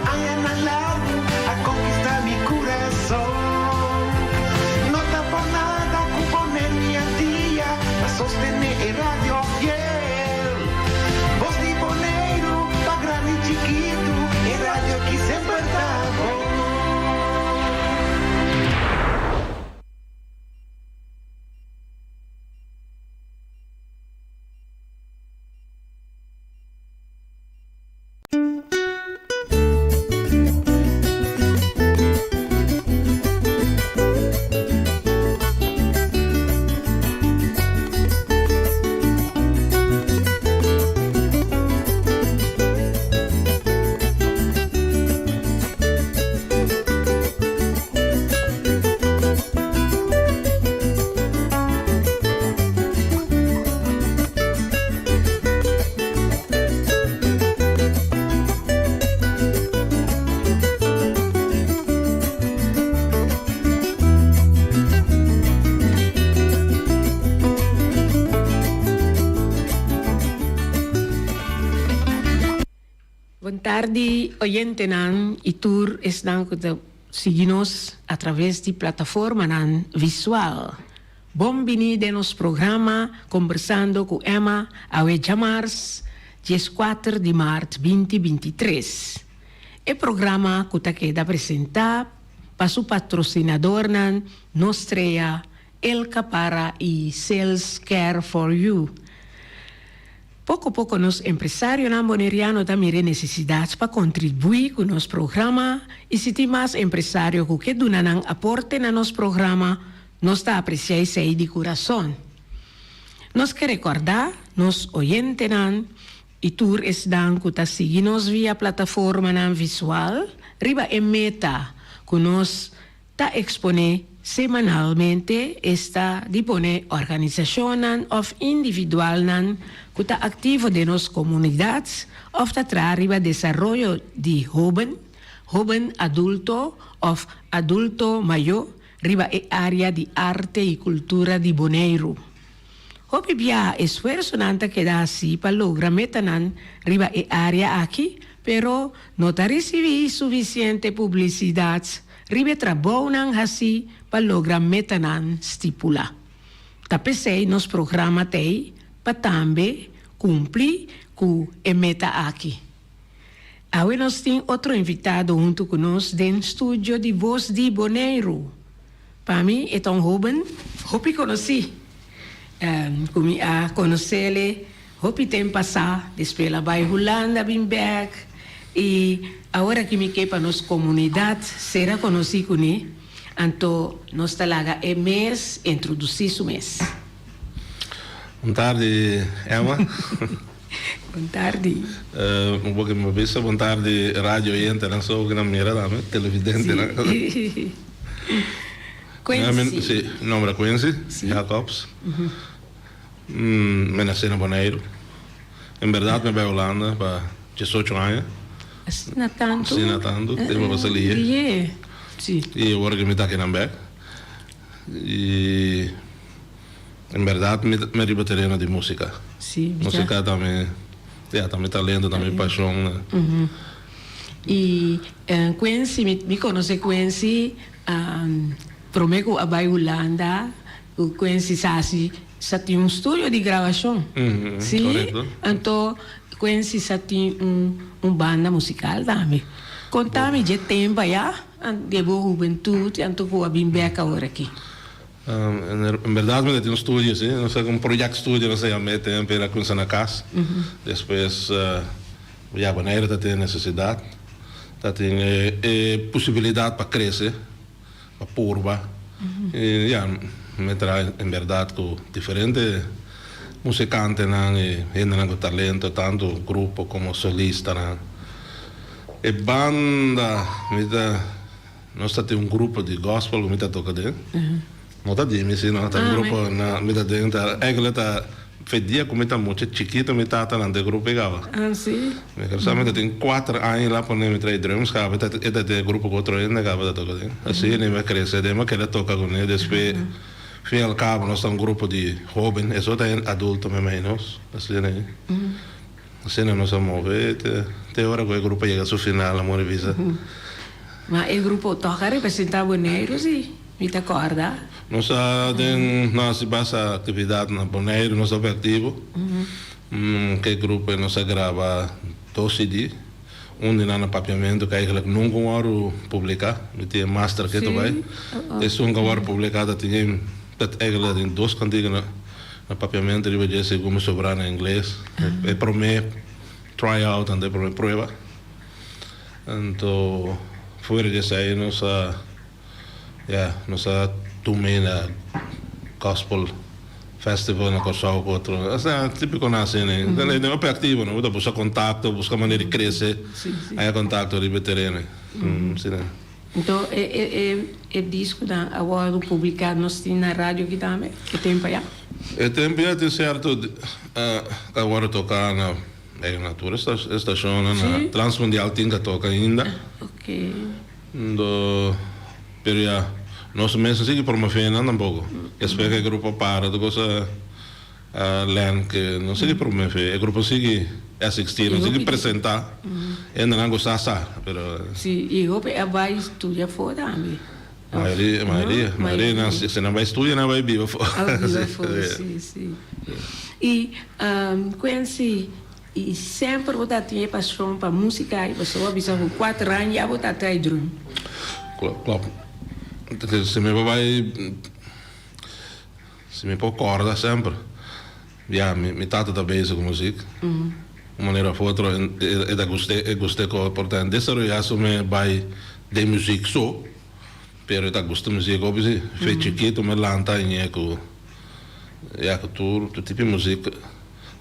Añanan largu a konkistá mi kurason. No ta por nada ku Boneiru i Antia ta sostené e radio fiel. Bos di Boneiru pa grandi i chikitu, e radio ki semper ta bon. Bon tardi oyentenan y tur esnan cu ta sigui nos a traves di plataformanan visual. Bon bini den nos programa Combersando cu Emma awe djamars dieskuater di maart binti bintitres. E programa cu ta keda presenta pa su patrocinadornan Nostrea, El Capara y Sales Care for You. Poco poco nos empresarionan Boneriano ta mira e necesidad pa contribui cu nos programa y si tin mas empresario cu ke duna nan aporte na nos programa, Nos ta aprecia esey di curason. Nos ke recorda nos oyentenan y tur esnan cu ta sigui nos via plataformanan visual riba e meta cu nos ta expone semanalmente, esta di pone organisacionnan of individualnan cu ta activo den nos comunidad of ta traha riba desaroyo di hoben, hoben adulto of adulto mayo riba e área di arte i kultura di Boneiru. Hopi biaha esfuersonan ta keda hasí pa logra metanan riba e área aki, pero no ta risibí sufisiente publisidat riba e trabounan hasí pa logra metanan stipulá. Ta p'esei nos programa t'ei pa tambe kumpli ku e meta aki. Awe nos tin otro invitado huntu ku nos den studio di Bos di Boneiru. Pa mi e ta un hoben hopi konosí ku mi a konosele hopi tem pasá, despues el a bai Hulanda bin bèk i awor aki mi ke pa nos komunidat sera konosí kuné, anto nos ta laga e mes introdusí su mes. Bon tardi Emma. Bon tardi. Un poco mi bisa bon tardi radio oyentenan so ku nan mira tambe televidentenan. Si. Quincy. Si, mi nomber ta Quincy Jacobs. Mi nace na Boneiru. En berdad mi bai Hulanda pa diesocho aña. Asina tantu? Asina tantu, tempo pa sali. Ye. Si. I awor ku mi ta akinan bek. I. En berdad mi mi riba tereno di musica. Sí, mi Musica ta mi, ya, ta mi talento, ta mi pasion. Y Quincy, mi mi conoce Quincy prome cu a bay Hulanda, cu Quincy sa haci, sa tin un studio di grabacion. Sí, Correcto. anto Quincy sa tin un un banda musical tambe. Conta mi dje tempo aya, di bo hubentud, anto cu a bin bek awor aki. En berdad mi ta tin un studio si, no sa un project studio nos ta yama e tempo el a cuminsa na cas, despues ya Bonaire ta tin e necesidad, ta tin e posibilidad pa crece, pa purba y ya mi traha en berdad cu diferente musicantenan y hendenan cu talento tanto grupo como solistanan. E banda mi ta. Nos ta tin un grupo di gospel ku mi ta toka den. No ta di mi si no, ta un grupo na mi ta den ta eigenlijk ta fe dia ku mi ta mucha chikito mi tata lanta e grupo ei kaba. Mi kere sa mi ta tin kuater aña i la pone mi trae drums kaba e ta e ta den e grupo ku otro hende kaba ta toka den. Asina mi a krese den mi a keda toka kuné despues fin al kabo nos ta un grupo di hoben eso ta hende adulto mi imagino asina ei. Asina nos a move te. Te ora ku e grupo yega su final, amor di bisa. Ma e grupo tòg a representá Boneiru, si mi ta kòrda. Nos a den nos hasi basta aktividat na Boneiru, nos tabata aktivo. Ku e grupo nos a graba dos CD, un di nan na papiamentu ku eigentlik nunka un wòrdu publiká, mi tin e master ke ta bai. Esun ku a wòrdu publiká ta tin ta eigentlik ta tin dos kantika na papiamentu riba dje, segun mi sobrá na ingles. E promé try out anto e promé prueba. Anto fuera di esei nos a ya nos a tum'é na gospel festival na Kòrsou ku otro asina típikonan asina e den hopi aktivo no bo ta buska kontakto buska manera di krese haña kontakto riba e tereno asina. Anto e e e diskonan a wòrdu publiká nos tin na radio aki tambe e tempu ayá? E tempu ayá tin sierto a wòrdu toká na. E na tur e stacionnan na Transmundial tin ka toca ainda. Ndo pero ya nos mes no sigui promove nan tampoco. Despues ke e grupo para tur cosa a len ke no sigui promove. E grupo sigui existi, no sigui presenta. Hende nan gusta sa pero. Si, y hopi a bay studia afo tambe. Mayoria, mayoria, mayoria nan si nan bai studia nan bai biba afó. A biba afó, si, si. I Quincy, i semper bo ta tin e pasion pa músika i pasobra bo a bisa ku kuater aña ya bo ta trai drum. Klòp. Si mi por bai, si mi por kòrda semper, ya mi tata ta bezig ku muzik, un manera òf otro e ta gust'é, e gust'é ku por ta desaroyá su me bai den muzik so. Pero e ta gusta muzik hopi si. Fe chikito mi lanta añe ku ya ku tur tur tipo di muzik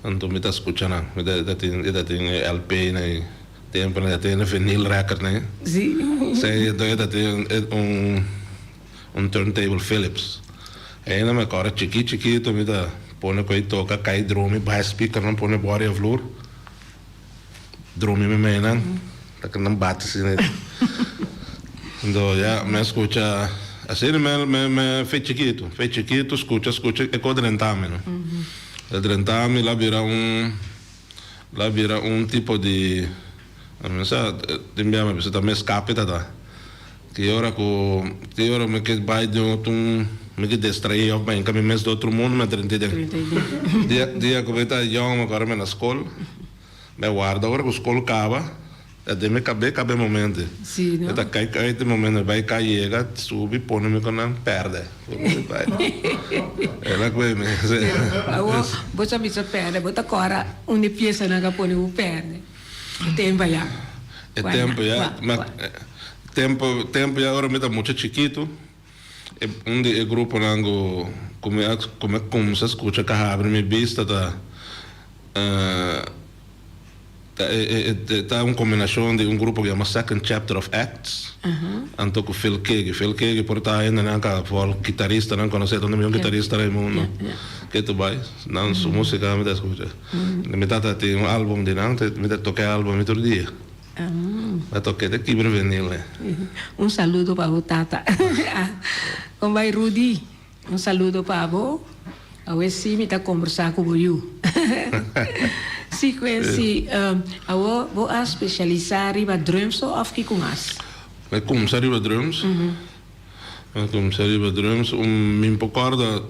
anto mi ta skucha nan. Mi ta tin e ta tin e LP nan e tempo nan e ta tin e vinyl record nan. Si. Si anto e ta tin un un turntable Philips. Ainda mi acorda chiki chikito mi ta pone ku e toka kai drumi baha e speaker nan pone bori e vloer. Drumi mi meinan ta ke nan bati asina. Anto ya mi a skucha asina mi mi mi fe chikitu, fe chikitu skucha skucha e ko drenta mi no. E drenta mi la bira un la bira un tipo di mi sa tin bia mi bisa ta mi eskape ta ta. Ki ora ku ki ora mi ke bai den otro mi ke distraí òf bai mi mes den otro mundu mi a drenta den. Dia dia ku mi ta yòn mi kòrda mi na skol mi a warda ora ku skol kaba ta den mi kabes kaba e momento mi ta kai kai te momento mi bai kai yega subi pone mi ku nan pèrdè el a kue mi. Awor bo sa bisa pèrdè bo ta kòrda un di piesanan ku a pone bo pèrdè e tempu ayá. E tempu ya. Tempo tempo ya ora mi ta mucha chikitu e un di e gruponan ku ku mi a ku mi a kumsa skucha ku a habri mi bista ta ta e e ta un kombinashon di un grupo ku yama Second Chapter of Acts anto ku Phil Keaggy. Phil Keaggy por ta hendenan ka for kitaristanan konosé ta un di mihó kitarista den mundo ke ta bai nan su musika mi ta skucha. Mi tata tin un album di nan mi ta toka e album tur dia. A toke te kibra venil e. Un saludo pa bo tata. Kon bai Rudy? Un saludo pa bo. Awe si mi ta kombersá ku bo yu. Si Quincy, awo bo a spesialisá riba drums so òf kiko mas? Mi kumsa riba drums. Mi kumsa riba drums. Un mi por kòrda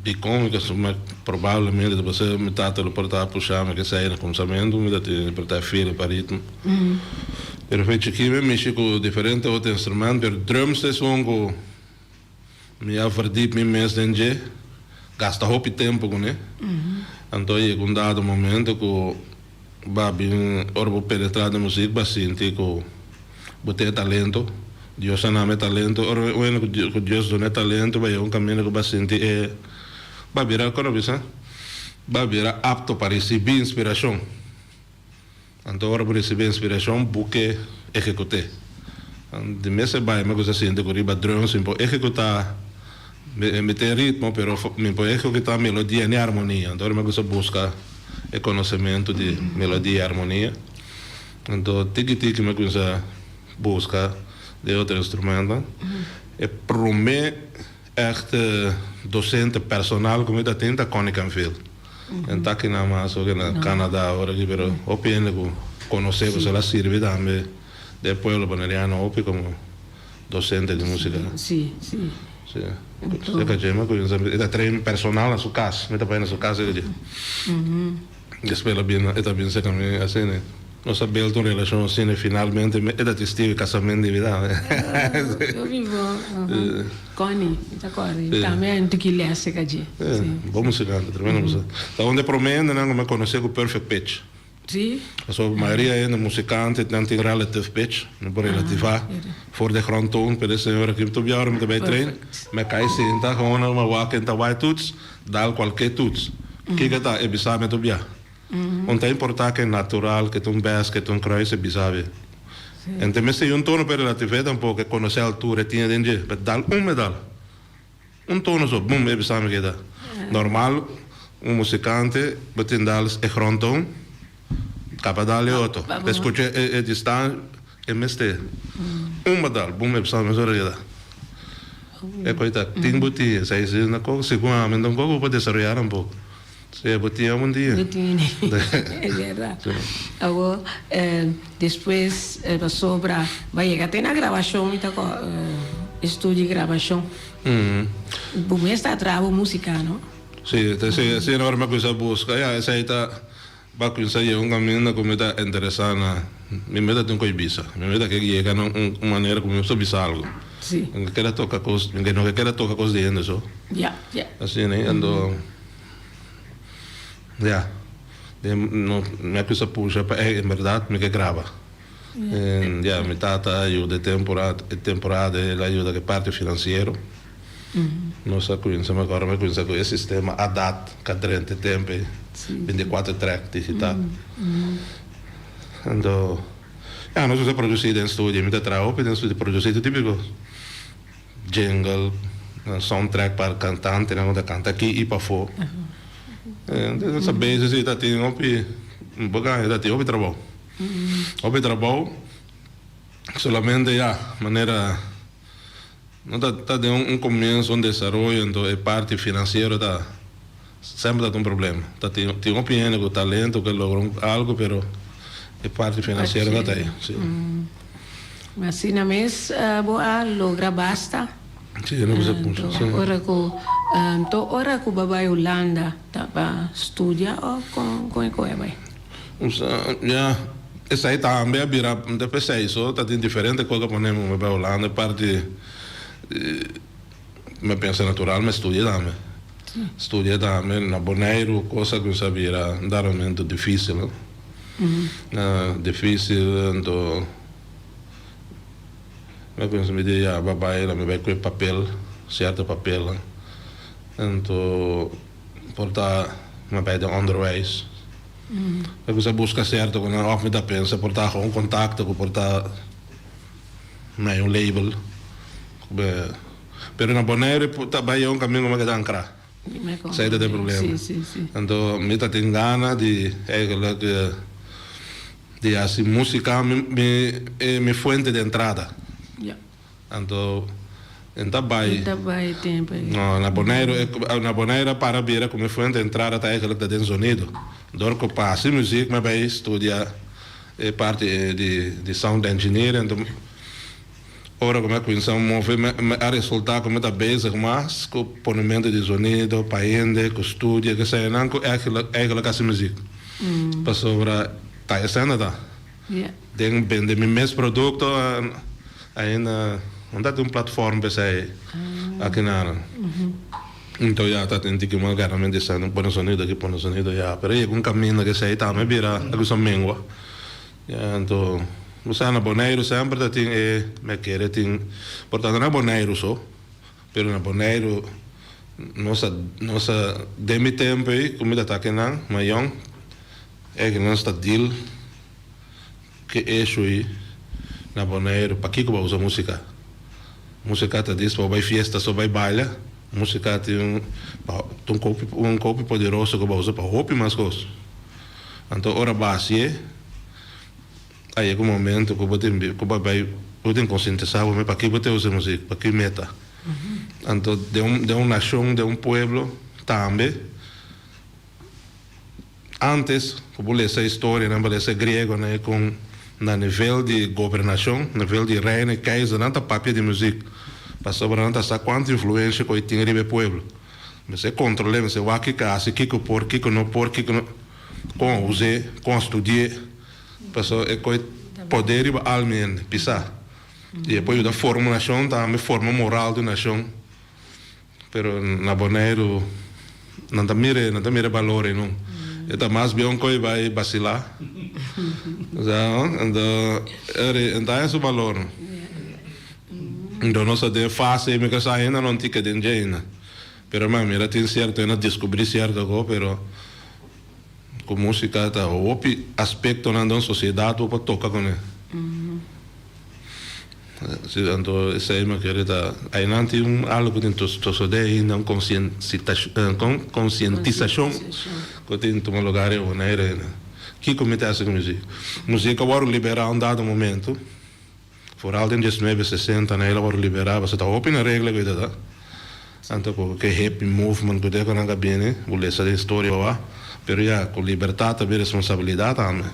dikon mi ta probablemente ta pasá mi tata lo por ta pusha mi kesei na kumsamentu mi ta tin por ta feel pa ritmo. Pero fe chikí mi mishi ku diferente otro instrument pero drums ta esun ku mi a verdiep mi mes den dje, gasta hopi tempu kuné. Anto a yega un dado momento ku ba bin ora bo penetra den muzik ba sinti ku bo tin e talento, Dios a nami e talento, ora un hende ku Dios duna e talento ba yega un kaminda ku ba sinti e ba bira kono bisa ba bira apto pa risibí inspirashon. Anto ora bo risibí inspirashon bo ke ehekut'é. Di mes e bai mi ku sa sinti ku riba drums mi por ehekutá mi tin ritmo pero mi por ehekutá melodia ni armonia. Anto ora mi ku sa buska e konosementu di melodia i armonia. Anto tiki tiki mi a kuminsá buska di otro instrumentonan. E promé ègt dosente personal ku mi ta tin ta Connie Canfield. E ta aki nan mas oke na Canada ora aki pero hopi hende ku. konosé pasobra el a sirbi tambe den e pueblo boneriano hopi komo dosente di músika. Sí, sí. Sí. Seka dje mi kuminsá e ta train personal na su kas. Mi ta bai na su kas seka dje. Despues el a bin e ta bin seka mi asina. Nos a build un relashon asina i finalmente e ta testigo di kasament di mi tambe. Hopi bon. Connie, mi ta kòrda. Mi tambe a un tiki lès seka dje. Sí. Bon musikante, tremendo musikante. Ta un di e promé hendenan ku mi a konosé ku perfect pitch. Sí. Pasobra mayoria hende musikante nan tin relative pitch, no por relativá for de grondtoon, pero e señor aki tur bia ora mi ta bai train, mi a kai sinta gewoon mi a wak en ta wai toets, dal kualke toets. Kiko ta? E bisa mi tur bia. Un ta importá ke natural, ke ta un bes, ke ta un kruis, e bisa mi. En ta mester un tono pa e relativ'é tampoko, e konosé altura e tin den dje, pero dal un medal. Un tono so, bum, e bisa mi keda. Normal un musikante bo tin dal e grondtoon, kaba dal e otro. E skucha e distan e mester. Un bo dal, bum, e bisa mi mesora keda. E koi ta tin bo tin esei si na koko, segun ami enton koko bo por desaroyá nan poko. Si bo tin algun dia. Bo tin, e bèrdat. Awor, despues pasobra bo a yega te na grabashon, mi ta estudio di grabashon. Bo mes ta traha bo músika, no? Si, si, si ora mi a kuminsá buska, ya, esei ta, bo a kuminsá yega un kaminda ku mi ta interesá na, mi meta tin ku e bisa, mi meta ke yega na un manera ku mi mester bisa algu. Si. Mi no ke keda toka kos, mi no ke keda toka kos di hende so. Ya, ya. Asina, anto. Ya, den no mi a cuminsa pusha pa ey en berdad mi ke graba. En ya mi tata a yuda e temporada e temporada el a yuda ku e parti financiero. Nos a cuminsa mi acorda mi a cuminsa ku e sistema ADAT ka drenta e tempo ey, 24 track digital. Anto ya nos cuminsa produci den studio, mi ta traha hopi den studio produci tur tipo di cos. Jingle, soundtrack pa kantantenan ku ta kanta aki i pafó. Esa base si ta tin hopi, bo gana ta tin hopi trabou. Hopi trabou, solamente ya manera no ta ta den un komienso, un desaroyo, enton e parti finansiero ta semper ta tin un problema. Ta tin tin hopi hende ku talento ku a logra algu pero e parti finansiero no ta ei, si. Ma asina mes bo a logra basta. Sí, no bisa punto, sí. Ora ku to ora ku bo bai Hulanda ta pa studia o kon kon e koe a bai? Ya, esei tambe a bira ta p'esei so ta tin diferente kos a pone mi bai Hulanda parti mi pensa natural mi studia tambe. Studia tambe na Boneiru kos a kuminsá bira un dado momento difísil. Difísil anto mi a kuminsá mi di ya bo bai la mi bai kue papel sierto papelnan anto por ta mi bai den onderwijs mi a kuminsá buska sierto ku nan òf mi ta pensa por ta un kontakto ku por ta mei un label pero na Bonaire ta bai un kaminda ku mi a keda ankrá. Esei ta e problema. Anto mi ta tin gana di eigenlijk di hasi musica mi mi fuente di entrada. Anto e ta bai no na Boneiru na Boneiru a para bira ku mi fuente di entrada ta eigenlijk ta den zonido. Dor ku pa hasi muzik mi a bai studia e parti di sound engineer anto Ora ku mi a kuminsá move, mi a resultá ku mi ta bezig mas ku ponementu di zonido pa hende, ku studio, ku eseinan ku eigenlijk hasi muzik. Pasobra ta esena ta. Den bende mi mes produkto ainda no ta tin un platform pa esei akinan. Anto ya ta tin tiki mas gana mi di esei, pone zonido aki, pone zonido aya. Pero yega un kaminda ku esei tambe bira a kuminsá mengua. Ya anto bo sa na Boneiru semper ta tin e me kere tin por tanto na Boneiru so pero na Boneiru nos a nos a den mi tempo ei ku mi ta ta kinan mayon e ke nos ta deal ke issue ei na Boneiru pakiko bo a usa musika musika ta dis pa bo bai fiesta so bai baila musika tin un kopi un kopi poderoso ku bo a usa pa hopi mas kos. Anto ora bo hasié, a yega un momento ku bo tin ku bo bai bo tin konsientisá bo mes pakiko bo ta usa muzik, pa ki meta. Anto den un den un nashon, den un pueblo tambe. Antes ku bo lesa historianan bo lesa griegonan e kon na nivel di gobernashon, nivel di reino i keizernan ta papia di muzik pasobra nan ta sa kuantu influensha ku e tin riba e pueblo. Mester kontrol'é, mester wak kiko a hasi, kiko por, kiko no por, kiko no, kon a us'é, kon a studi'é pasobra e koe poder riba alma hende pisá i e por yuda forma un nashon tambe forma moral di un nashon. Pero na Boneiru nan ta mira nan ta mira e balor ei no. E ta mas bien ku e bai basilá. Sa anto eri e ta haña su balor. Anto nos ta den fase ei mi ke sa ainda no tika den dje ainda. Pero mi a mira tin sierto hende a deskubrí sierto ko pero ku músika ta hopi aspektonan den sosiedat bo por toka kuné. Si, anto esei mi kere ta ainan tin un algo ku tin sosode ainda un konsientisashon ku tin tuma lugar den Bonaire ainda. Kiko mi ta hasi ku muzik? Muzik a wòrdu liberá un dado momento, foral den diesnuebe sesenta nan el a wòrdu liberá pasobra ta hopi na regla ku e ta ta. Anto ku ke hippie movement ku te ku nan ka bini, bo lesa den historia bo pero ya ku libertat ta bin responsabilidat tambe.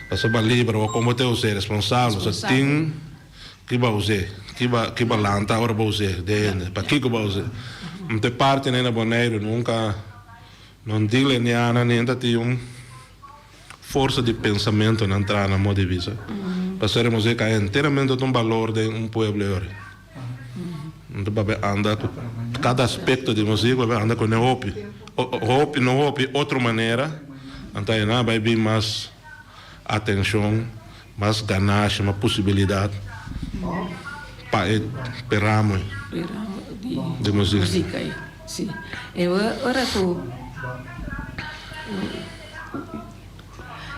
Pasobra bo liber bo kon bo ta us'é responsabel, so tin ki bo a us'é, ki bo ki bo a lanta ora bo us'é den hende, pakiko bo a us'é. Anto e parti nan na Boneiru nunka no tin leniana ni ta tin un forsa di pensamentu nan traha na modo di bisa. Pasobra e musika enteramente ta un balor den un pueblo yori. Anto papia anda ku kada aspekto di musik papia anda ku ne hopi. Hopi no hopi otro manera anto ayina bai bin mas atenshon, mas ganashi, mas posibilidat pa e ramo di musik. Si. E ora ku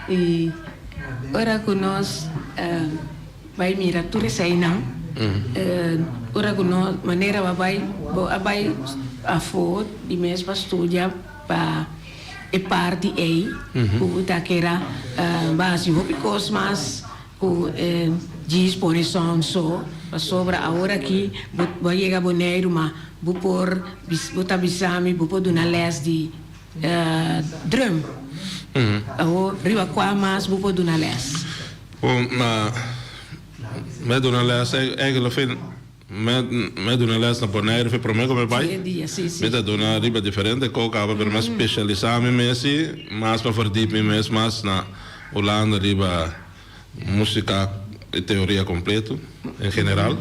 i ora ku nos bai mira tur eseinan, ora ku nos manera bo a bai bo a bai afó di mes pa studia pa e parti ei ku ta kera basi hopi kos mas ku djis pone sound so pasobra awor aki bo a yega Boneiru ma bo por bo ta bisa mi bo por duna les di Drum. Awor riba kua mas bo por duna les? Bon, ma mi a duna les eigenlijk fin mi a duna les na Bonaire fin prome ku mi bai. Mi ta duna riba diferente kos kaba pero mi a spesialisá mi mes si mas pa verdiep mi mes mas na Hulanda riba musika i teoria kompleto en general.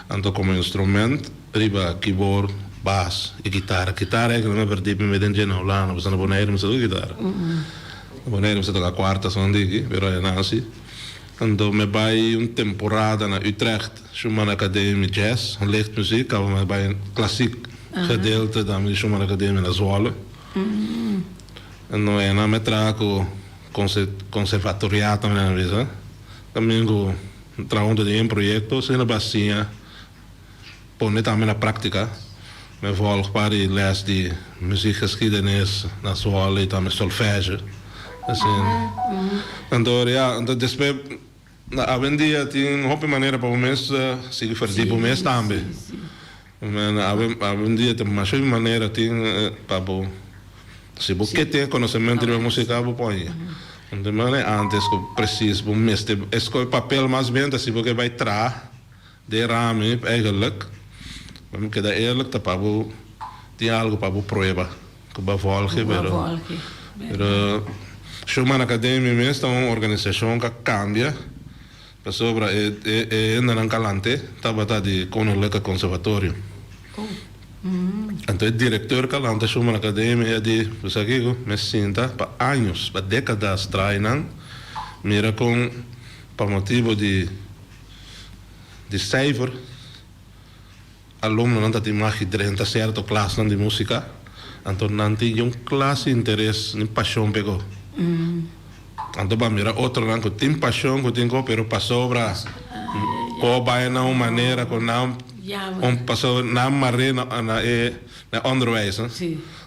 Anto komo instrument riba keyboard, bas i kitara. Kitara eigenlijk mi a verdiep mi mes den dje na Hulanda pasobra na Bonaire mi sa toka kitara. Na Bonaire mi sa toka kuarta son diki pero aynan si. Anto mi bai un temporada na Utrecht, Schumann Academie Jazz, lichtmuziek, kaba mi bai klasiek gedeelte dan di Schumann Academie na Zwolle. Anto aynan mi a traha ku Conservatoriaat nan a bisa. También ku traha hunto den un proyekto asina pa siña pone tambe na práktika. Mi volg par di les di muziekgeschiedenis na Zwolle i tambe solfège. Asina. Anto ya, anto despues awendia tin hopi manera pa bo mes sigui verdiep bo mes tambe. Awendia tin masha manera tin pa bo, si bo ke tin e konosementu riba musika bo por haña. No tin manera antes ku presis bo mester eskohe papel mas bien ta si bo ke bai traha den rami eigenlijk, pa mi keda eerlijk ta pa bo tin algu pa bo prueba ku bo a volge pero pero Schuman Academie mes ta un organisashon ku a kambia. Pasobra e e hendenan kalante tabata di Koninklijke Conservatorium. Anto e direkteur kalante Schuman Academie a di, Bo sa kiko? Mi a sinta pa años, pa dekadas traha einan, mira kon pa motibo di di seifer alumnonan ta tin mag di drenta sierto klasnan di músika, anto nan tin un klas interes ni pashon p'e. Anto bo a mira otronan ku tin pashon, ku tin ko, pero pasobra ko bai na un manera ku nan un pasobra nan mar'é na na e na e onderwijs.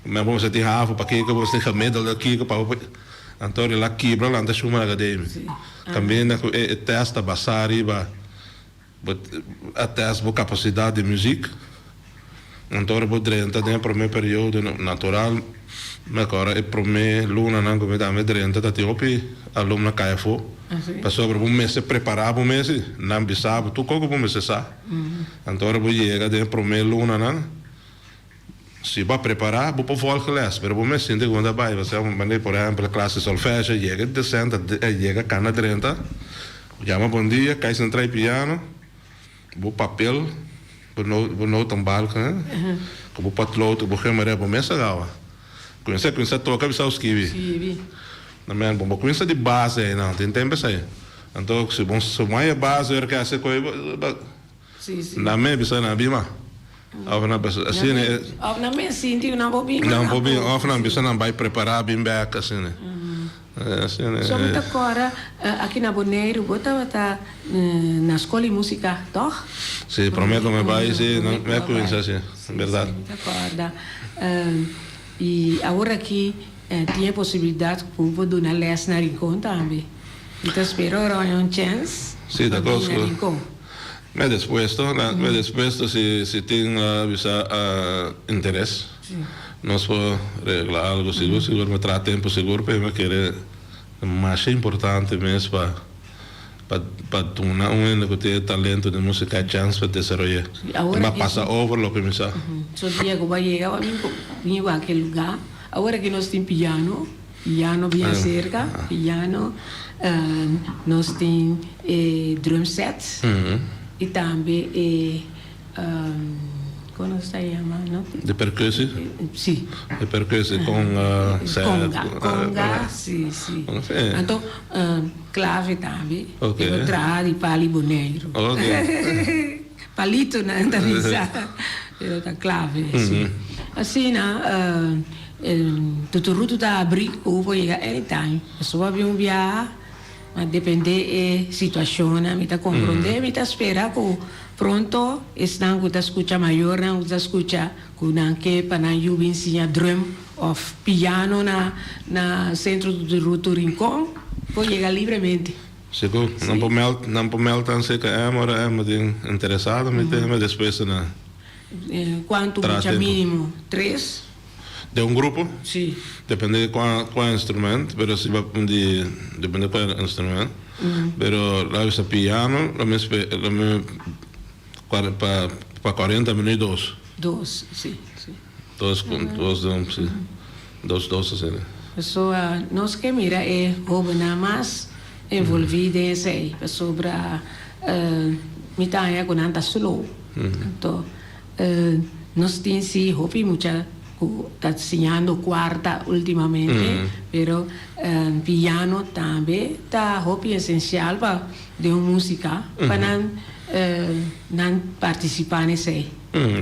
Men bo mester tin havo pa kiko, bo mester tin gemiddelde kiko pa bo anto rela kibra lanta Schuman Academie. Kaminda ku e test ta basá riba. Bo a test bo kapasidat di muzik. Anto ora bo drenta den e promé periodo natural, mi acorda e promé lunanan ku mi tambe drenta ta tin hopi alumno kai afó, pasobra bo mester prepará bo mes, nan bisa bo tur kos ku bo mester sa. Anto ora bo yega den e promé lunanan, si bo a prepará bo por volg les, pero bo mes sinti ku bo ta bai, pasobra manera por ehèmpel klas di solfège yega e desènt a yega kana drenta, yama bon dia, kai sintra e piano. Bo papel, bo no bo notenbalken, ku bo potlood, ku bo gemeré, bo mes a gawa. Kuminsá kuminsá toka bisa bo skibi. Skibi. Na men bo bo kuminsá di base einan, tin tempu esei. Anto si bo si bo haña base ora ke hasi koe bo bo Si si. Na men bisa nan bima. Of nan bisa asina e. Of nan mes sinti ku nan por bima. Nan por bima of nan bisa nan bai prepará bin bèk asina. So mi ta kòrda aki na Boneiru bo tabata na skol di músika, tòg? Sí, promé ku mi bai, sí, mi a kuminsá, sí, bèrdat. Sí, mi ta kòrda. I awor aki tin e posibilidat ku bo por duna lès na Rincon tambe. Mi ta spera ora haña un chèns pa bin na Rincon. Mi a dispuesto, mi a dispuesto si tin bisa interes. Nos por regla algo sigur sigur mi traha tempo sigur pero mi kere masha importante mes pa pa duna un hende ku tin e talento di musica e chance pa desaroy'é Awor i aki pasa over loke mi sa. So dia ku bo a yega bo a bin bin wak e luga. Awor aki nos tin piano, piano bien aserka, piano, nos tin e drum set i tambe e. Kon nos ta yama no? Di percussie? Si. Di percussie conga, set. Conga, conga, si, si. Anto clave tambe. Ok. E bo traha di pali Boneiru. Ok. Palito nan ta bisa, pero ta clave, si. Asina tuturutu ta abri ku bo por yega anytime. Pasobra bo a bin un biaha. Ma depende e situacionnan mi ta comprende, mi ta spera cu pronto esnan cu ta scucha mayornan cu ta scucha cu nan ke pa nan yu bin siña drum of piano na na Centro de Ruto Rincon por yega libremente. Sigur, nan por meld nan por meld tan cerca em ora em tin interesado mi tin mi despues na Cuanto traha mucha tempo. minimo? Tres? Den un grupo? Sí. Depende di kua kua instrument, pero si bo di depende kua instrument. Pero la bisa piano lo mi spe lo mi pa pa cuarenta minuut dos. Dos, sí, sí. Dos con dos den sí. Dos dos asina. Pasobra nos ke mira e hobennan mas envolví den esei, pasobra mi ta haña ku nan ta slow. Anto Nos tin si hopi mucha cu ta siñando cuarta ultimamente, pero piano tambe ta hopi esencial pa den un musica pa nan nan participa n'esey.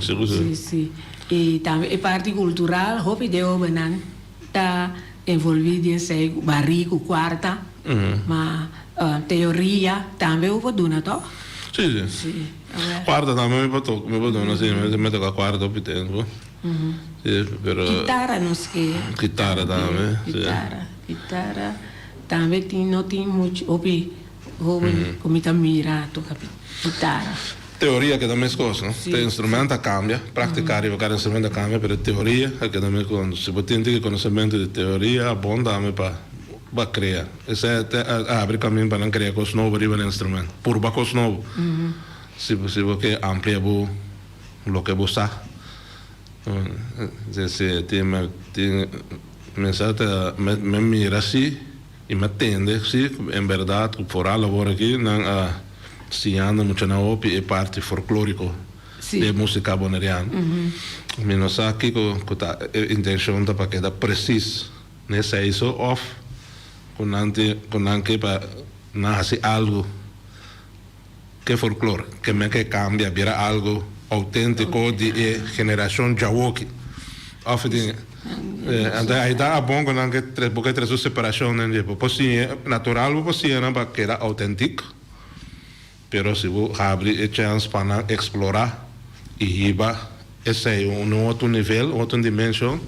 Sigur si. Si, si. Y tambe e parti cultural hopi den hobennan ta envolvi den esey cu bari cu cuarta, ma teoria tambe bo por duna toch? Si, si. Si. Cuarta tambe mi por toca, mi por duna si, mi toca cuarta hopi tempo. Si, pero. Kitara nos ke. Kitara tambe, si. Kitara, kitara tambe tin, no tin mucho, hopi hoben cu mi ta mira toca kitara. Teoria keda mescos, no? Te instrumento a cambia, practica riba cada instrumento a cambia, pero teoria a keda mescos. Si bo tin tiki conocemento di teoria, a bon tambe pa pa crea. Esei ta abri camin pa nan crea cos nobo riba nan instrumento. Purba cos nobo. Si si bo ke amplia bo loke bo sa. Si tin tin mi sa ta mi mira si i mi a tende si en berdad ku foral awor aki nan a siñando muchanan hopi e parti folkloriko di e musica boneriano. Mi no sa kiko ku ta e intencion ta pa keda precies. N'esei so of ku nan tin ku nan ke pa nan hasi algu ke folklor ke men ke kambia bira algu outentiko di e generashon djawoki of di anto ai ta abon ku nan ke bo ke trese un separashon den dje bo por siña natural bo por siña nan pa keda outentik pero si bo habri e chèns pa nan eksplorá i hiba esei un otro nivel, un otro dimenshon,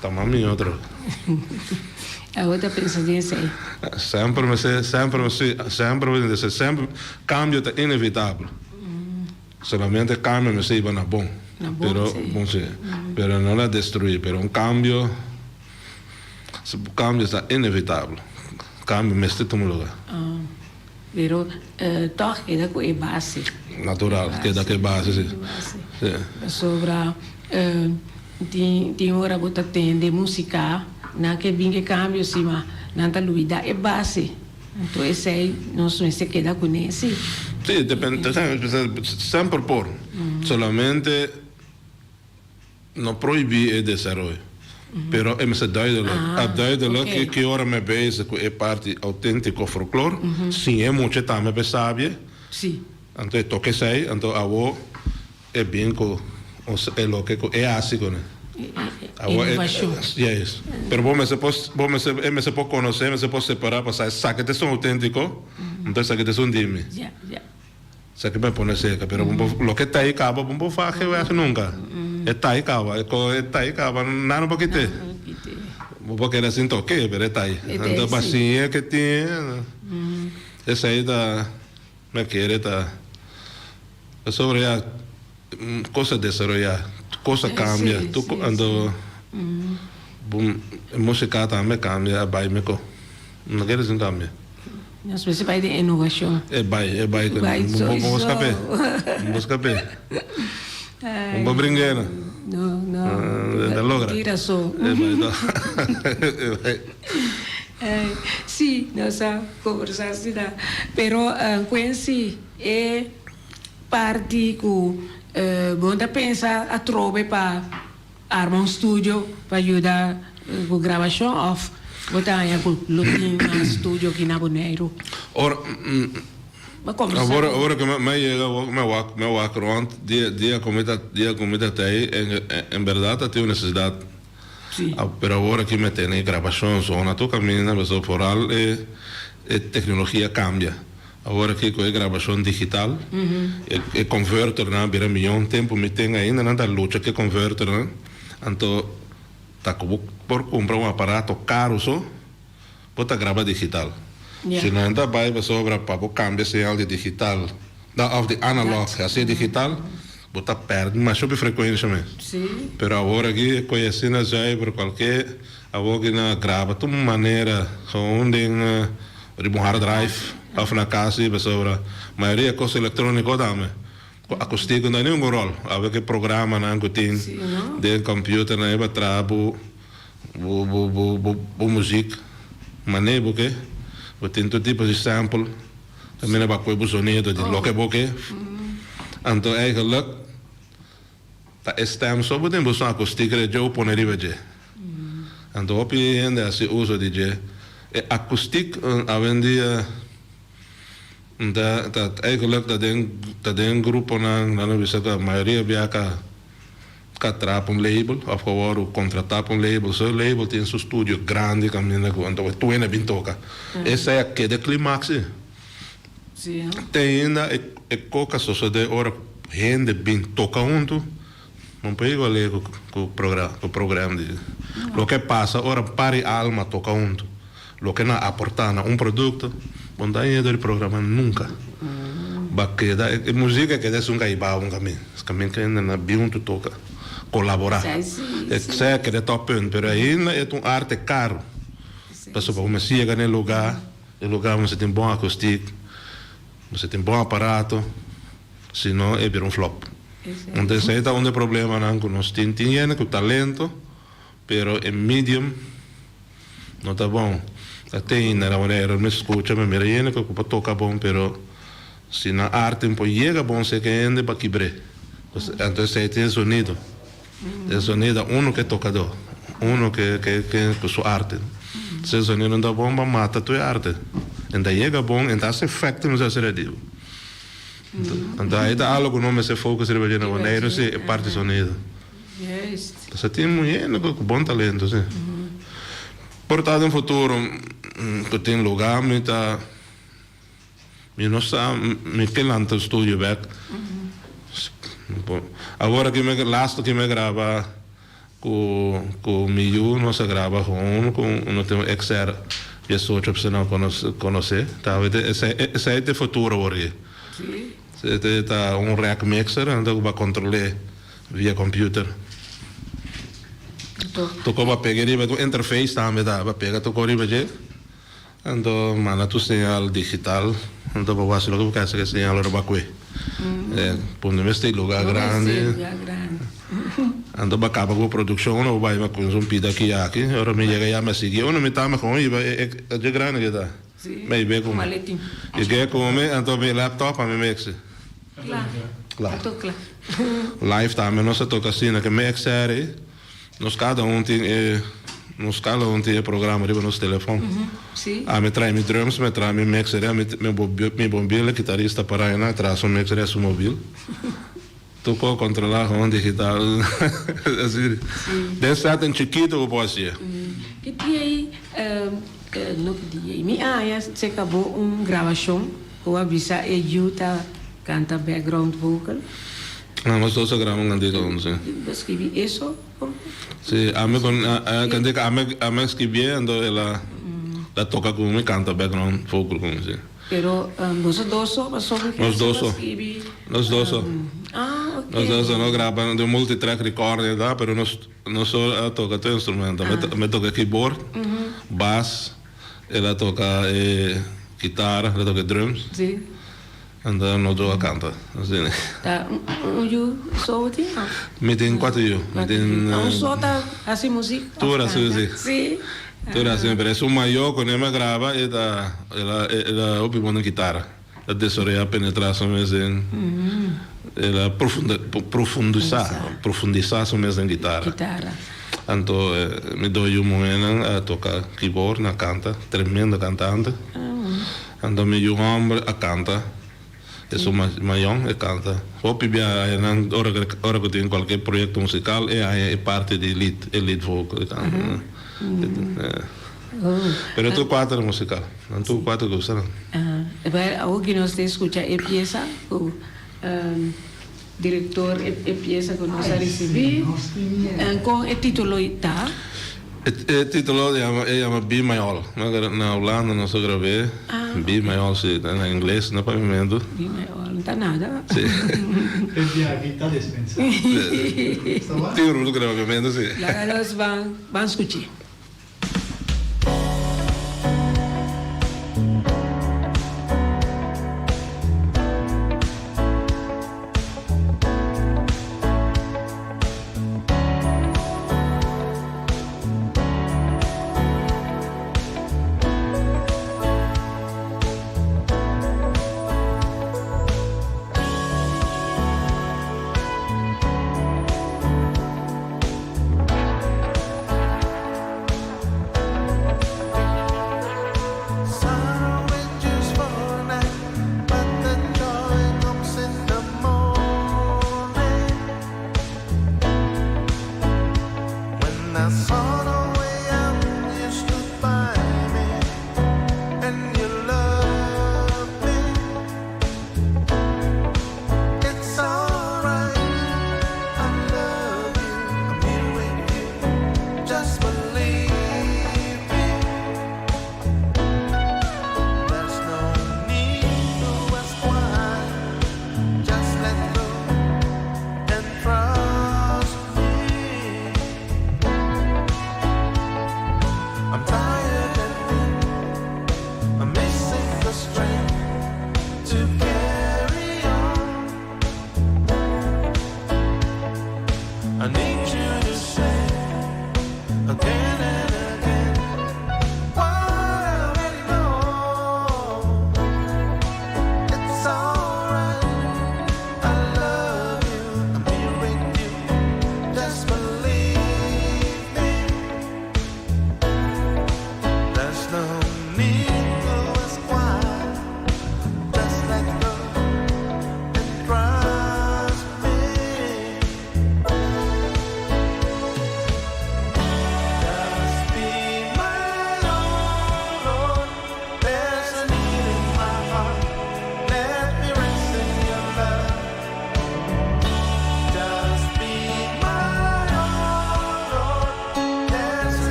ta mas mihó otro. Abo ta pensa den esei? Semper mester, semper mester, semper mester, semper, kambio ta inevitabel. Solamente kambio mester hiba na bon. Pero bon si. Pero no la destruí. Pero un cambio, cambio ta inevitabel. Cambio mester tuma lugar. Pero tòg keda ku e base. Natural, keda ku e base, si. Pasobra tin ora bo ta tende músika, nan ke bin ke kambio si, ma nan ta lubidá e base. Anto esei nos mester keda kuné, si. Si, depende, semper por. Solamente no prohibí e desaroyo. Pero e mester duidelijk. A duidelijk ke ki ora mi bezig ku e parti outéntiko folklor, siña e mucha tambe pa e sabia. Anto e toka esei, anto awo e bin ku e loke ku e hasi kuné. Awo e, yes. Pero bo mester por, bo mester, e mester por konosé, mester por separá pa sa esaki ta esun outéntiko, anto esaki ta esun di mi. Esaki me pone seca, pero bo por, loke ta ahí caba, bo no por faha weg nunca. E ta ahí caba, e co e ta ahí caba, nada no por kite. Bo por keda sin toke, pero e ta ahí. Anto pa siña ke tin, esei ta, me kere ta, pasobra ya cos a desaroya, cos a cambia, tur co, anto bo e musica tambe cambia, a bay meko. No kere sin cambia. Nos mester bai den innovacion. E bai, e bai. Bai Bo sowieso. busca p'e. Bo busca p'e. Bo por bringu'e no. No, no. Ta logra. Tin rason. E bai to. E bai. Si, nos a conversa asina. Pero Quincy, e parti cu bo ta pensa atrobe pa Arma un studio pa yuda ku grabashon òf bo ta haña ku lo tin mas studio aki na Boneiru? Ora Bo kombersá ku. Ora ku mi a yega awor mi a wak mi a wak rònt dia dia ku mi ta dia ku mi ta tei en bèrdat a tin un nesesidat. Sí. Pero awor aki mi a tene grabashon zona tur kaminda pasobra foral e e teknologia kambia. Awor aki ku e grabashon digital, e converternan a bira mion. Tempu mi ten ainda nan ta lucha ku e converternan. Anto ta ku bo por kumpra un aparato karu so, bo ta graba digital. Si nan ta bai pasobra pa bo kambia señal di digital òf di analog hasi digital, bo ta pèrdè masha hopi frekuensha mes. Pero awor aki e koe asina zuiver kualke awor ki nan a graba tur manera gewoon den Riba un hard drive of na cas si pasobra mayoria cos electronico tambe cu acustico no ta ningun rol. Awe cu e programanan cu tin den computernan e pa traha bo bo bo bo muziek mane bo ke. Bo tin tur tipo di sample caminda bo a coge bo sonido di loke bo ke. Anto eigenlijk Ta e stem so bo tin bo son akustik riba dje o pone riba dje. Anto hopi hende hasi uso di dje. E akustik awendia ta ta eigenlijk ta den ta den gruponan nan a bisa ku mayoria bia ka ka traha pa un label òf ka wòrdu kontratá pa un label. So e label tin su studio grandi kaminda ku anto e tuena bin toka. Esei a keda e klimaks ei. Te ainda e koka sosode ora ku hende bin toka huntu, no por igual'é ku program di loke pasa ora un par di alma toka huntu, loke nan aportá na un produkto, bo no ta haña dor di programa nunka. Ba keda e musika keda esun ka hiba un kamin, es kamin ku hende nan bin huntu toka, kolaborá. Esei a keda tòppunt, pero ainda e ta un arte karu, pasobra bo mester yega na e lugá. E lugar mester tin bon akoestik, mester tin bon aparato, si no e bira un flop. Anto esei ta un di e problemanan ku nos tin. Tin hende ku talento, pero e medium no ta bon. Ta tin na manera mi skucha, mi mira hende ku por toka bon, pero si nan arte no por yega bon seka hende pa kibr'é. Anto esei tin e sonido. E sonido uno ke tokadó, uno ke ke ku su arte. Si e sonido no ta bon bo mata tur e arte. E ta yega bon, e ta hasi efekto nos a hasi redibo. Anto ahí ta algo ku nos mester focus riba dje na Boneiru si e parti sonido. Pasobra tin muhé ku bon talento si. Por ta den futuro ku tin lugá mi ta. Mi no sa, mi ke lanta studio bek. Awor aki mi laatste ki mi a graba ku ku mi yu nos a graba gewoon ku no tin un XR 18 op si nan konosé. Ta esei ta e futuro awor aki. Esei ta un rack mixer anto ku bo a kontrol'é. via computer. Toko bo a pega riba un interface tambe ta, bo a pega toko riba dje, anto manda tu señal digital, anto bo wak loke bo ke hasi ku e señal ora bo a kue. Punda mester e lugar grandi, anto bo a kaba ku bo produkshon unda bo bai bo a kuminsa un pida aki aki, ora mi yega ya mi a sigui, unda mi ta mi kon hiba e dje grandi ke ta, mi a hib'é ku mi. Yeg'é ku mi anto mi laptop a mi mex'e. Kla. Tur kla. Live tambe nos a toka asina ke mi XR nos kada un tin e nos kada un tin e programa riba nos telefon. Si. Ami trae mi drums, mi trae mi mixer, mi mi mobil, e kitarista para einan trae su mixer e su mobil. Tur por kontrola gewoon digital asina. Den setting chikito bo por hasié. Ki dia ei no ki dia ei mi aña se kabo un grabashon. Cu a bisa e yu ta canta background vocal? Ah, nos dos a graba un cantica hunto, si. Bo a scribi eso por mi? Si, ami con e cantica ami ami a scribié, anto el a el a toca cu mi, canta background vocal cu mi, si. Pero boso dos so pasobra cu nos dos so a scribi? Nos dos so. Ah, ok. Nos dos so, no graba den multitrack recording ta, pero nos nos so a toca tur instrumento. Mi a toca keyboard, bass. El a toca e kitara, el a toca e drums. Sí. Anto nos dos a canta. Asina. Ta un yu so bo tin of? Mi tin cuatro yu. Mi tin. Un so ta haci muziek? Tur haci muziek. Sí. Tur haci, pero esun mayor cu mi a graba e ta el a el a hopi bon den kitara. El a desaroya penetra su mes den el a profundisa profundisa su mes den kitara. Kitara. Anto mi dos yu muhénan a toka keyboard, nan a kanta, tremendo kantante. Anto mi yu hòmber a kanta, esun mayon e kanta. Hopi bia haña nan ora ora ku tin kualke proyekto musikal e haña e parti di lead, e lead vocal e kanta. Pero tur kuater musikal, nan tur kuater gusta nan. Awor ki nos ta skucha e piesa ku. Director e pieza cu nos a ricibi con e titulo ta? E titulo e yama Be My All. Na Hulanda nos a grab'é. Be My All si, na ingles, na papiamentu. Be My All, no ta nada. Si. E biaha ta despensa. Tin un ruto ku na papiamentu si. Laga nos ban ban scuch'é.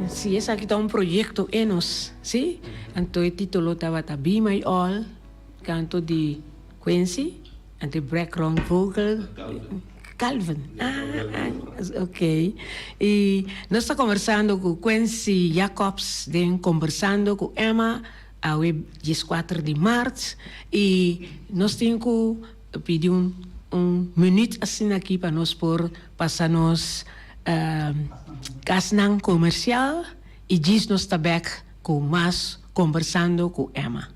Si esaki ta un proyecto Enos, si? Anto e titulo tabata Be My All, canto di Quincy, anto e background vocal Calvin. Ah, ok. Y nos ta conversando cu Quincy Jacobs den Conversando cu Emma awe dieskuater di maart y nos tin cu pidi un un minuut asina aki pa nos por pasa nos kasnan komersial y djis nos ta bek ku mas Kombersando ku Emma.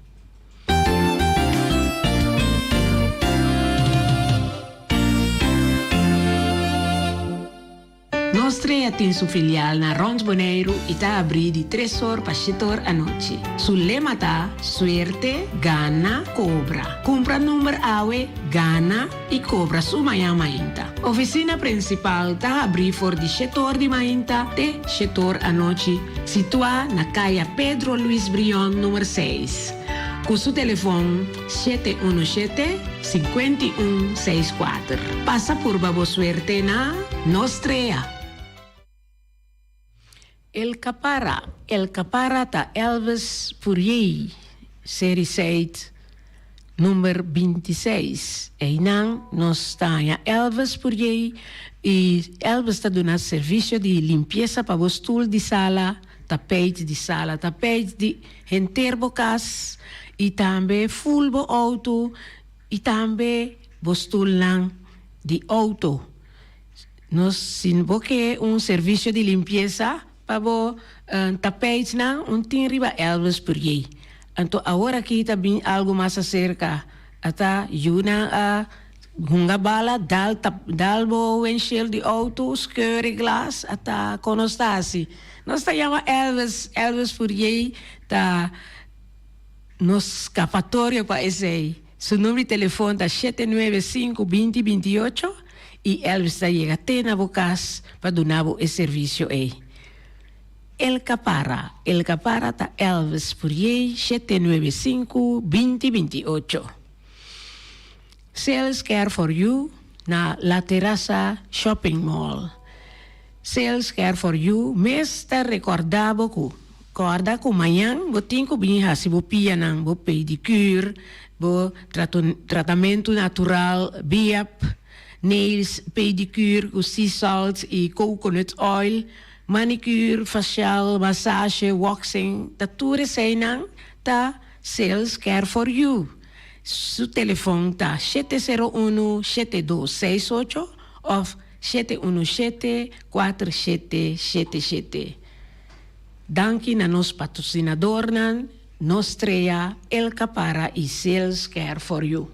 Nos Strea tin su filial na Rond Boneiru i ta abrí di tres or pa shete or anochi. Su lema ta, Suerte, gana, kobra. Kumpra number awe, gana i kobra su mañan mainta. Ofisina prinsipal ta habrí for di shete or di mainta te shete or anochi, situá na Kaya Pedro Luis Brion number seis. Ku su telefon 717 51 64. Pasa purba bo suerte na Nos Strea! El Capara El Capara ta Elvis Puriey, Seri Seit, number 26. Einan nos ta haña Elvis Puriey i Elvis ta duna servisio di limpiesa pa bo stul di sala, tapijt di sala, tapijt di henter bo kas i tambe ful bo outo i tambe bo stulnan di outo. Nos si bo ke un servisio di limpiesa pa bo tapijtnan un tin riba Elvis Puriey. Anto awor aki ta bin algo mas aserka ata yunan a Hunga bala, dal ta dal bo windshield di auto, skeur e glas, ata kon nos ta hasi. Nos ta yama Elvis, Elvis Fourier ta nos skapatorio pa esei. Su number di telefon ta 795 20 28 i Elvis ta yega te na bo kas pa duna bo e servisio ei. El Capara, El Capara ta Elvis Fourier 795 20 28. Sales Care for You na La Terraza Shopping Mall. Sales Care for You mes ta recorda bo cu corda cu mañan bo tin cu bin haci bo pianan, bo pedicure, bo tratamento natural, biap, nails, pedicure cu sea salt y coconut oil, manicure, facial, massage, waxing, ta tur eseynan ta Sales Care for You. Su telefon ta 701 7268 of 717 4777. Danki na nos patrocinadornan, Nos Strea, El Capara y Sales Care for You.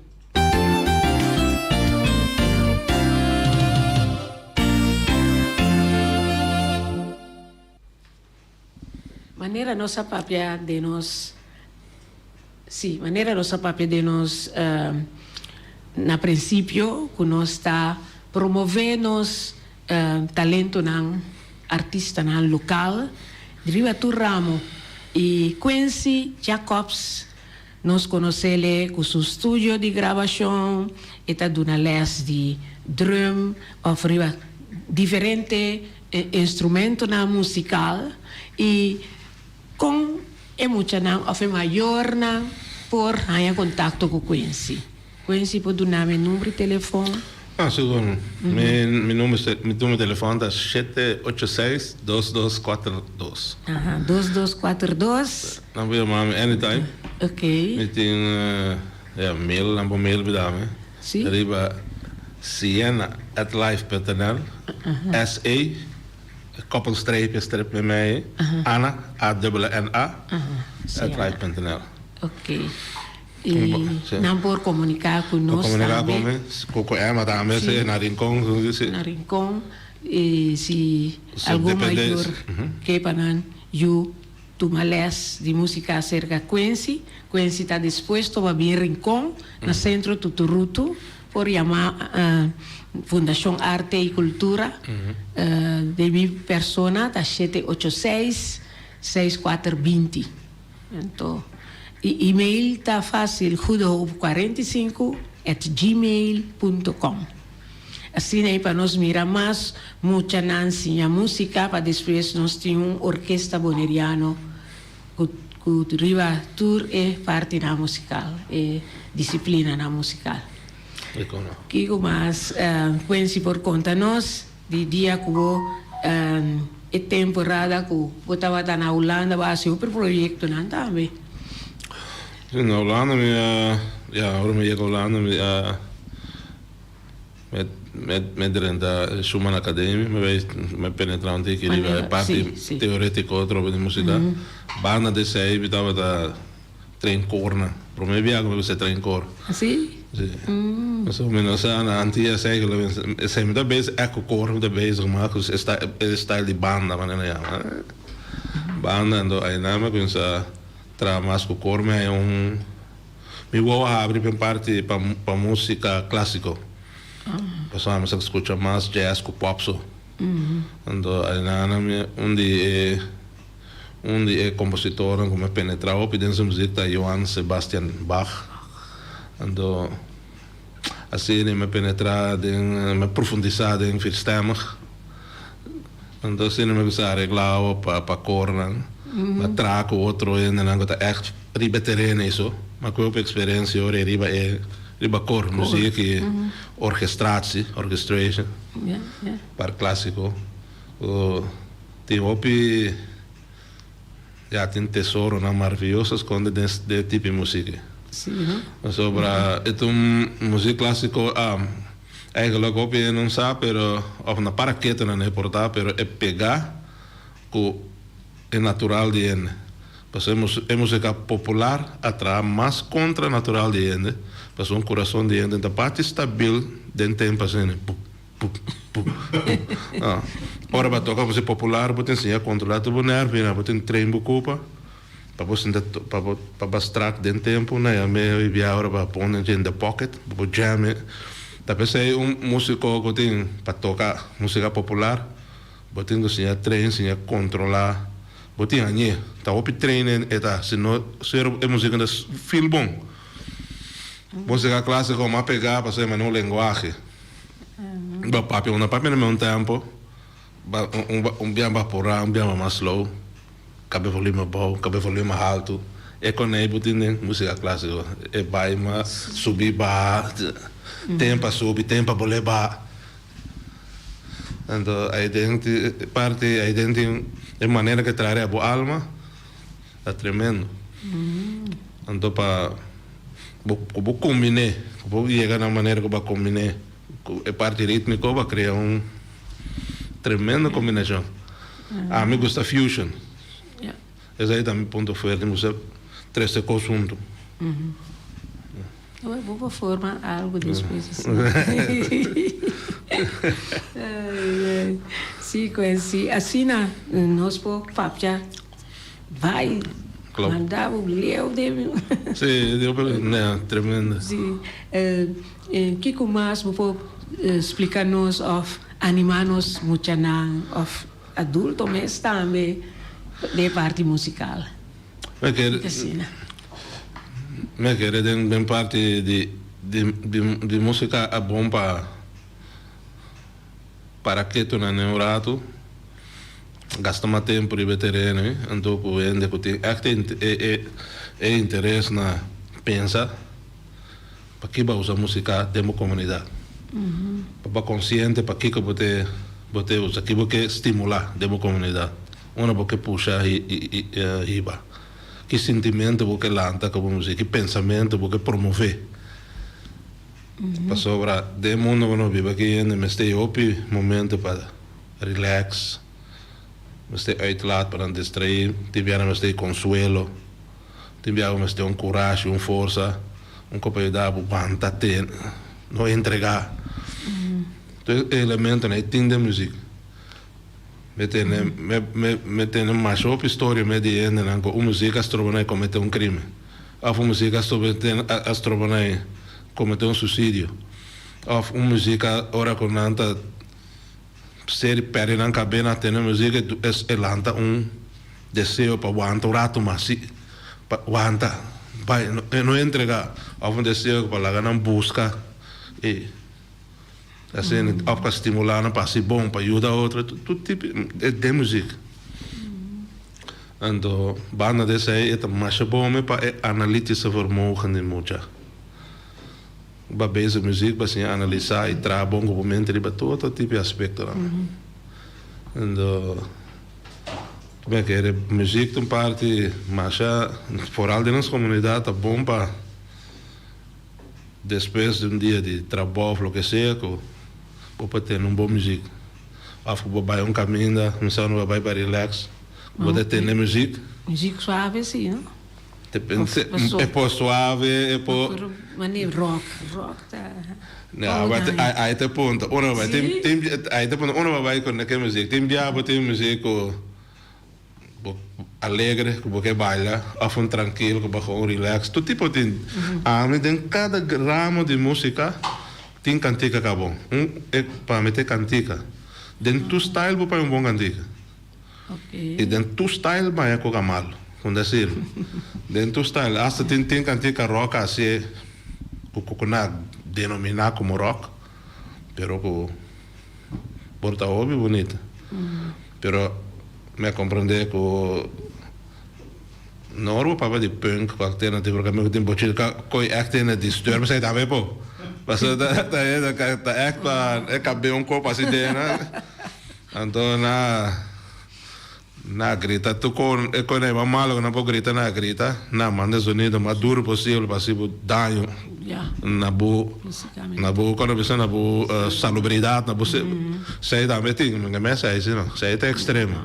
Manera nos a papia den nos, sí, manera nos a papia den nos na principio cu nos ta promove nos talentonan, artistanan local riba tur ramo y Quincy Jacobs nos conocele cu su studio di grabacion, e ta duna les di drum of riba diferente E instrumentonan musical y con e muchanan of e mayornan por haña contacto cu Quincy. Quincy por duna mi number di telefon? Ah, sigur. Mi mi number mi number di telefon ta shete ocho seis dos dos kuater dos. Aha, dos dos kuater dos. Nan por yama mi anytime. Ok. Mi tin ya mail, nan por mail mi dame. Sí. Riba Siena at live punt nl, S E, koppelstreepje strip bij mij, Anna, A dubbele N A, at live punt nl. Ok. I nan por komuniká ku nos tambe. Por komuniká ku mi, ku ku Emma tambe, si, na Rincon, si. Na Rincon, i si algun mayor ke pa nan yu Tuma les di musica acerca Quincy. Quincy ta dispuesto pa bin Rincon na Centro Tuturutu por yama Fundacion Arte y Cultura. Den mi persona ta shete ocho seis, seis kuater binti. Anto e email ta facil goedehoop 45 at gmail punto com. Asina ei pa nos mira mas muchanan siña músika pa despues nos tin un orkesta boneriano ku ku riba tur e partinan musikal, e disiplinanan musikal. Kiko mas Quincy por konta nos di dia ku bo e temporada ku bo tabata na Hulanda bo a hasi hopi proyektonan tambe? Si, na Hulanda mi a, ya ora mi yega Hulanda mi a mi a drenta e Schuman Academie, mi bai mi a penetra un tiki riba e parti teoretiko atrobe di musika. Banda di esei mi tabata Train koornan. Prome biaha ku mi bisa train koor. Si? Si. Pasobra mi no sa na Antillas eigenlijk esei mi ta bezig echt ku koor mi ta bezig maar ku e style di banda manera nan yama. Banda anto ainan mi a kuminsa traha mas ku koor mi haña un mi wou a habri pa un parti pa musika klasiko. Pasobra mi sa skucha mas jazz ku pop so. Anto ainan mi un di e. Un di e kompositornan ku mi a penetrá hopi den su muzik ta Johann Sebastian Bach. Anto asina mi a penetrá den, mi a profundisá den vierstemmig. Anto asina mi a kuminsá areglá awa pa pa kornan. Mi a traha ku otro hendenan ku ta ègt riba e tereno ei so. Mi a kohe hopi eksperensia ora ei riba e riba kor, muzik i orkestratie, orchestration, par klásiko. Ku Tin hopi, ya, tin tesoronan maraviyoso skonde den e tipo di musik ei. Sí, no? Pasobra e ta un musik klasiko, eigenlijk hopi hende no sa, pero, of na para ketu nan e por ta, pero e pega ku e natural di hende. Pasobra e musika popular a traha mas kontra natural di hende, pasobra un kurason di hende ta parti stabil den tempu asina. Ora bo a toka ku si popular bo ta enseña kontrolá tur bo nervionan, bo tin train bo kupa pa bo sinta pa bo pa bo strak den tempu na ya medio bia ora bo a pone in the pocket bo por jam e. Ta p'esei un musiko ku tin pa toka musika popular bo tin ku siña train siña kontrolá bo tin hañ'é ta hopi trainen e ta si no e musika no ta feel bon. Musika klasiko mas pegá pasobra e manera un lenguahe. Ba papia una papia na un tempo ba un biaha ba purá un biaha mas slow kabe volume abou kabe volume haltu e konei bo tin den musika klasiko e bai mas subi baha ten pa subi ten pa bole baha anto aiden parti aiden tin e manera ke traha bo alma ta tremendo anto pa. Bo ku bo kombiné, ku bo yega na un manera ku bo a kombiné ku e parti rítmiko, bo a krea un tremendo kombinashon. Ami gusta fusion. Esei ta mi punto fuerte, mi gusta trese kos huntu. Bo por forma algu despues asina. Si, si, asina nos por papia. Bai manda bo leu den mi. Sí, di hopi nea, tremendo. Sí. Kiko mas bo por splika nos òf animá nos muchanan òf adulto mes tambe den e parti musikal? Mi kere, mi kere den parti di di musika a bon pa para ketu nan den un ratu. Gasta mas tempu riba e tereno ei, anto ku hende ku tin ègt e interes na pensa pakiko bo a usa musika den bo komunidat. Pa bo konsiente pakiko bo te bo te usa, ki bo ke stimulá den bo komunidat, unda bo ke pusha hiba, ki sintimentu bo ke lanta ku bo musika, ki pensamentu bo ke promové. Pasobra den e mundu ku nos biba aki hende mester e hopi momento pa. Relax, mester uitlaat pa nan distraí, tin biaha nan mester e konsuelo, tin biaha bo mester un kurashi, un forsa, un ko pa yuda bo wanta te, no entregá. Tur e elementonan ei tin den muzik. Mi tene, mi, mi, mi tene masha hopi storia me di hendenan ku un muzik a stroba nan kometé un krimen, òf un muzik a stroba a stroba nan kometé un suisidio, òf un muzik a ora ku nan ta. Ser perde nan kabe na tene muzik e lanta un deseo pa wanta un rato mas si pa wanta bai no entrega of un deseo pa laga nan buska e. Asina òf pa stimulá nan pa hasi bon, pa yuda otro, tur tipo den muzik. Anto banda di esei e ta masha bon me pa e analitische vermogen di mucha. Bo a beza muzik pa siña analisá i traha bon ku bo mente riba tur otro tipo di aspektonan. Anto mi a kere muzik ta un parti masha foral den nos komunidat ta bon pa Despues di un dia di trabou of loke sea ku bo por tene un bon muzik of ku bo bai un kaminda mi sa unda bo bai pa relax ku bo ta tene muzik. Muzik suave si no? E por suave e por. Mane rock rock ta. No ai ta punto unda bo bai tin ai ta punto unda bo bai ku ke muzik tin bia bo tin muzik ku. Bo alegre ku bo ke baila of un trankil ku bo gewoon relax tur tipo tin ami den kada ramo di musika tin kantika ka bon un e pa mi ta e kantika den tur style bo pone un bon kantika i den tur style baña ku ka malo ku ta sirbi den tur style asta tin tin kantika rock asi ku ku nan a denomina komo rock pero ku por ta hopi bunita pero Mi a comprende cu no ora bo papia di punk cu alternativo rock amigo tin bochil ca coy echt tene disturb esey tambe po pasobra ta ta ta echt pa e cab'e un cop asi den anto na na grita tur con e con e malo cu nan por grita nan a grita nan manda e sonido mas duro posible pa haci bo daño na bo na bo cuando bisa na bo salubridad na bo esey tambe tin mi no esey si no esey ta extremo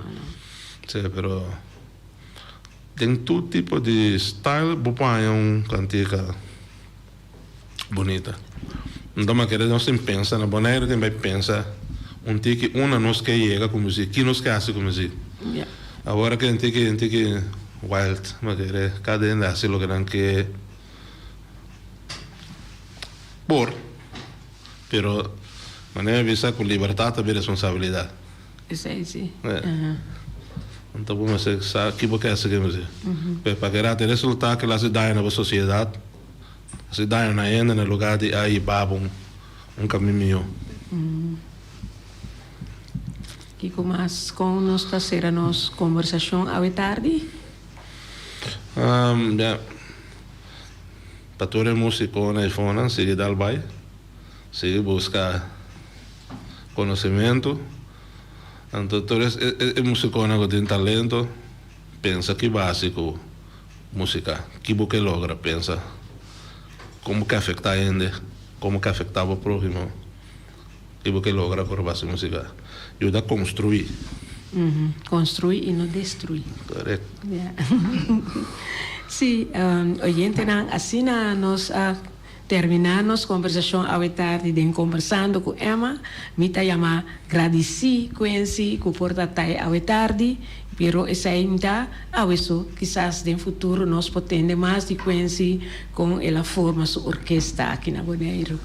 si pero den tur tipo di style bo por haña un cantica bunita nto mi a kere nos tin pensa na Bonaire tin bay pensa un tiki unda nos ke yega cu muziek ki nos ke haci cu muziek awor aki un tiki un tiki wild mi a kere cada hende haci loke nan ke. Por, pero manera mi bisa cu libertad ta bin responsabilidad. Esey si. Anto bo mester sa ki bo ke haci ki mester. Pero pa keda te resulta ke lo haci daño na bo sociedad, haci daño na hende na lugar di a hiba bo un camin miho. Kico mas con nos ta cera nos conversacion awe tardi? Ya. Pa tur e musikonan i fonan sigui dal bai, sigui buska konosementu. Anto tur e musikonan ku tin talento, pensa ki base ku musika, ki bo ke logra, pensa kon bo ke afektá hende, kon bo ke afektá bo próhimo, ki bo ke logra ku base musika. Yuda konstruí. Konstruí i no destruí. Korekto. Sí, oyentenan, asina nos a terminá nos kombersashon awe tardi den Kombersando ku Emma. Mi ta yama gradisí Quincy ku por ta tai awe tardi, pero esei no ta awe so. Kisas den futuro nos por tende mas di Quincy kon el a forma su orkesta aki na Boneiru.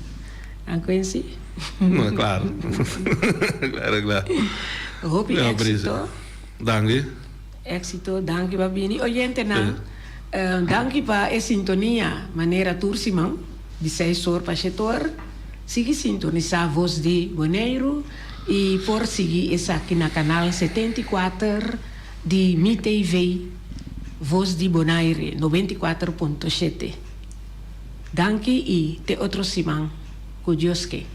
An Quincy? Claro, claro, claro. Hopi éxito. Danki. Éxito, danki pa bini. Oyentenan, danki pa e sintonia manera tur siman di seis or pa shete or. Sigui sintonisá Voz di Boneiru i por sigui esaki na kanal 74 di Mi TV, Voz di Bonaire, 94.7. Danki i te otro siman, ku Dios ke.